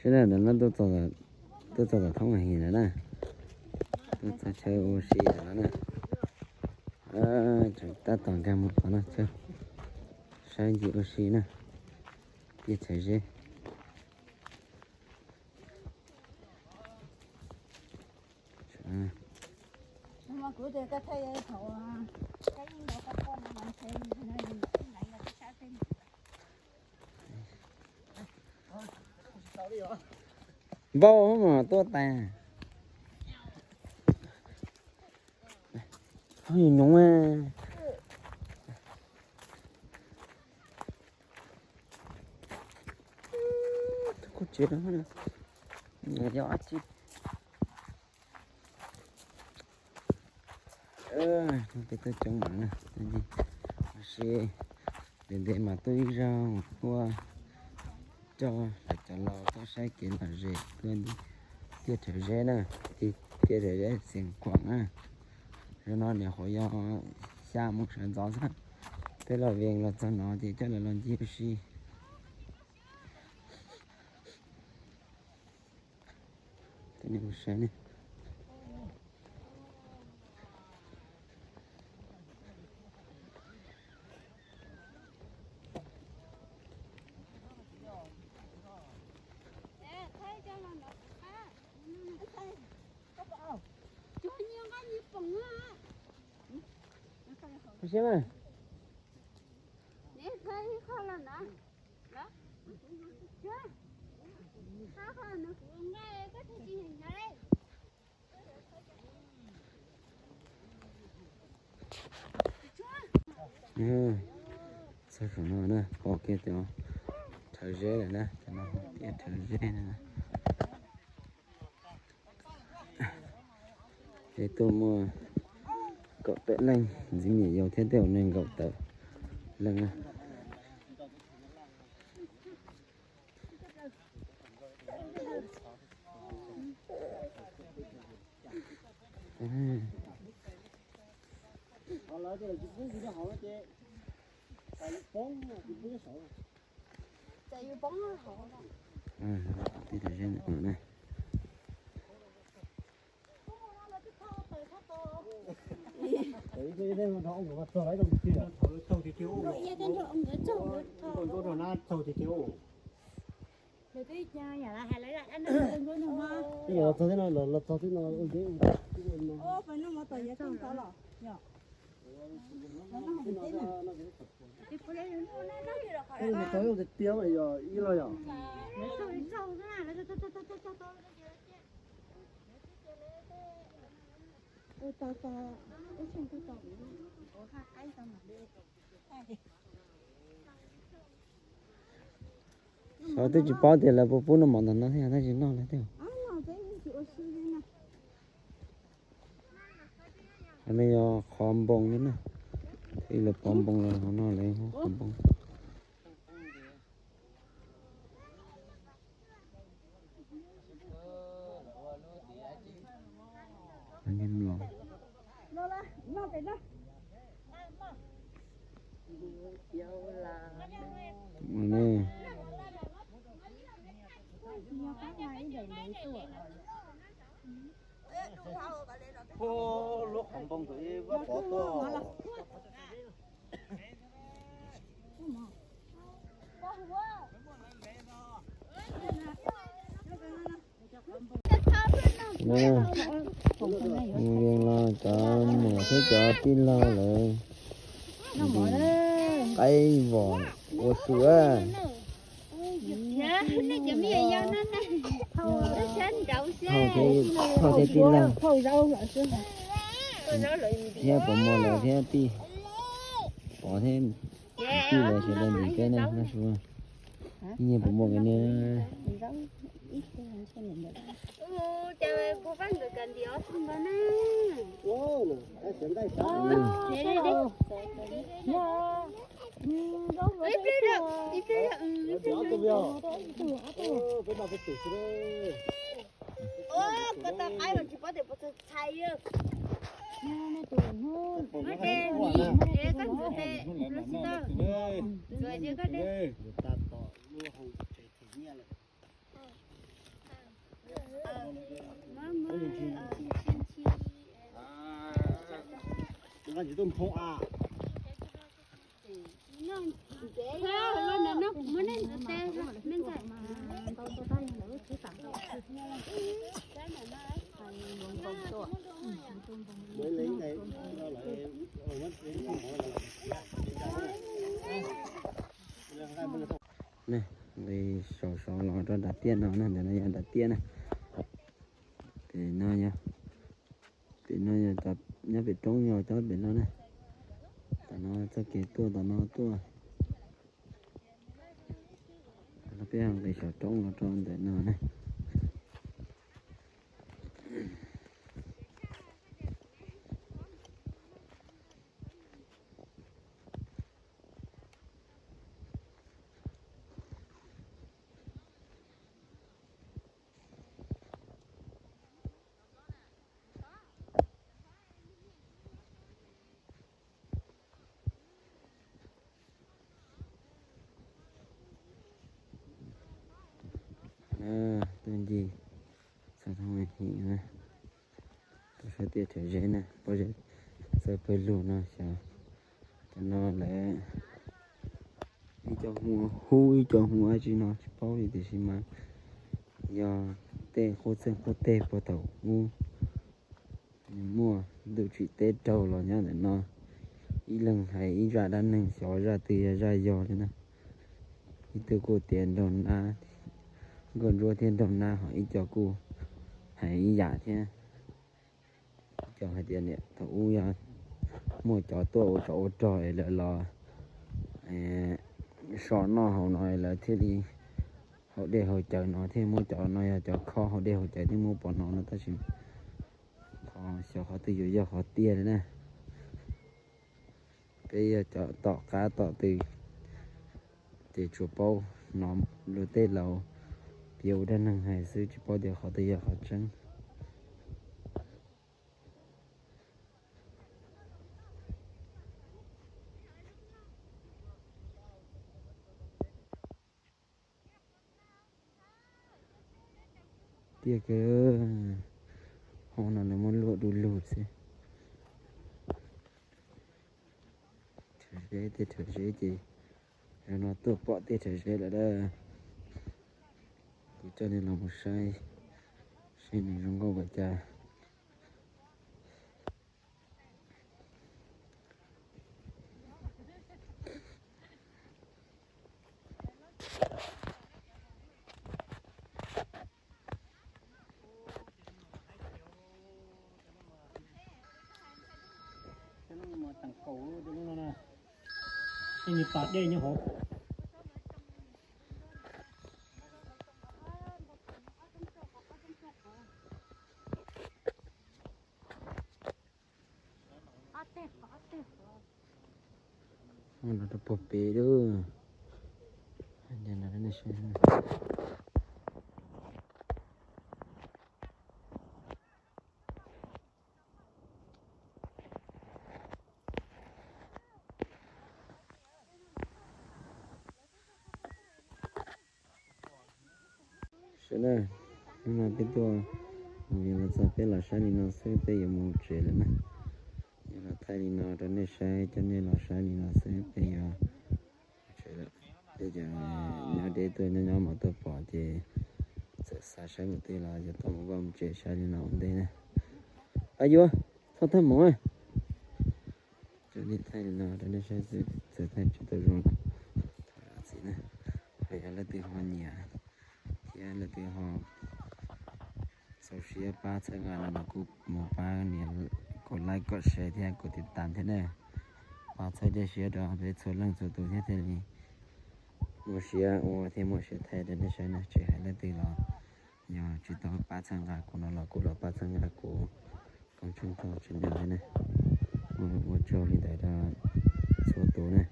Peb los ntawm no tuaj txog tom thoob hi lawm na, tuaj txog chaw ua si lawm no na. Tseem tab tom nkag mus tom no chaw, saib ncig ua si na, tiaj Txhawv Zeb. Npau mas tuaj tas. Ho nyoos nyoos. Tus koj tsev no yog dab tsi? Peb tuaj coob mas na, tab sis ntev ntev mas tuaj ib zaug, tuaj coj lawv cov laus tuaj saib kev lom zem tuaj tiaj Txhawv Zeb na, tiaj Txhawv Zeb Xeev Khuam na. Zaum no nyuam qhuav yog xya moo sawv ntxov xwb, peb los Vees los txog no ces coj lawv los ncig ua si. Siab mas. Txog saum no na, pom kiag cov Txhawv Zeb lawm na, cov no tiaj Txhawv Zeb na. Ces tuaj muaj kaum tawm leej ntxiv, me nyuam yaus thiab tej zaum nees nkaum tawm leej na. Los txog thiab no, los txog thiab no. Txog tiag tiag yog ib los yog. Xyov twb tsis paub tias lawv puas pub noj mov ntawm no thiab, tab sis noj lawm thiab. Qhov no yog qhov npoo thiab na, ib lawv pov npoo los hauv no lawv hu qhov npoo. Lub qhov npoo tus ib pov tuaj. Los cov muam thiab cov tij laug lawv qaib vos ua su. Thauj thiab tij laug thiab pov muag lawv thiab tij, pov thiab tij lawv sawv daws ntim peb na, noj su. Ib nyiag pov muag kiag na. Nqis saum saud los rau nram tiaj no na, ntawm no yog nram tiaj na. Pem no yog, pem no yog nyob pem roob, yog cov pem no na. Tom no txoj kev tuaj tom no tuaj. Peb nqis saum roob los rau ntawm no na. Tuaj ncig txog thoob him na, tuaj saib tiaj Rhawv Zeb na, pob zeb txawj pawg lug no xyov. Cov no lawv ib co hu, hu ib co hu dab tsi no tsis paub li tiam sis mas yog tej qub txeeg qub teg puag thaum ub nws muaj ntuj tsim teb raug los nyob ntawm no. Ib leeg hais ib zaj dab neeg xyov zaj twg yog zaj yog li na. Ib tug kuj tias nraug nab, nkauj ntsuab thiab nraug nab, ho ib co kuj hais ib yam thiab. Ib co hais tias niam thaum ub yog muaj cov tuaj ua tsov ua rog es lawv los so noj haus no es lawv thiaj li haus dej haus cawv no thiaj muab cov no yog cov khob haus dej haus cawv thiaj muab pov no no tab sis qhov xyov qhov twg yuav yog qhov tiag li na. Peb yog cov tom qab tom twg ces tsuas paub hnov luag tej laus piav ua dab neeg hais xwb tsis paub tias qhov twg yog qhov tseeb. Tiaj kawg, hauv no lawv muab luaj du lug xwb. Rhawv Zeb, tiaj Rhawv Zeb ces zaum no tuaj pom tiaj Rhawv Zeb lawm a. Kuv coj nej los mus saib seb nws zoo nkauj npaum cas. Nws pas dej nyob hauv. Los rau puag pem lawm. Sawv daws, hnub no peb tuaj mus yuav los txog peb los saib li no xwb peb yuav mus tsev lawm na. Yuav los thaij li no rau nej saib, coj nej los saib li no xwb peb yuav tsev lawm. Peb cov nyob deb tuaj nyob nyob mam tuaj pom ces txawm xav saib qhov twg los yuav tau mus vaj mus tsev saib li no ua ntej na. Ab yuav, txhob thaj mus. Coj nej thaij li no rau nej saib xwb, txawm thaij tsis tau zoo los thov zam txim na. Ho yog leej twg ho nyiam thiab leej twg ho txaus siab pab txhawb nqa no los kuj mus pab nias kom like kom share thiab kom tiv tas thiab na. Pab txhawb siab rau peb txhua leej txhua tus thiab thiaj li muaj siab ua thiab muaj siab thaij rau nej saib na. Tsis hais leej twg los yog tsis tau pab txhawb nqa kuv no los kuj los pab txhawb nqa kuv koom tsheej tau tsis nyob thiab na. Ua tsaug li ntawd rau txhua tus na.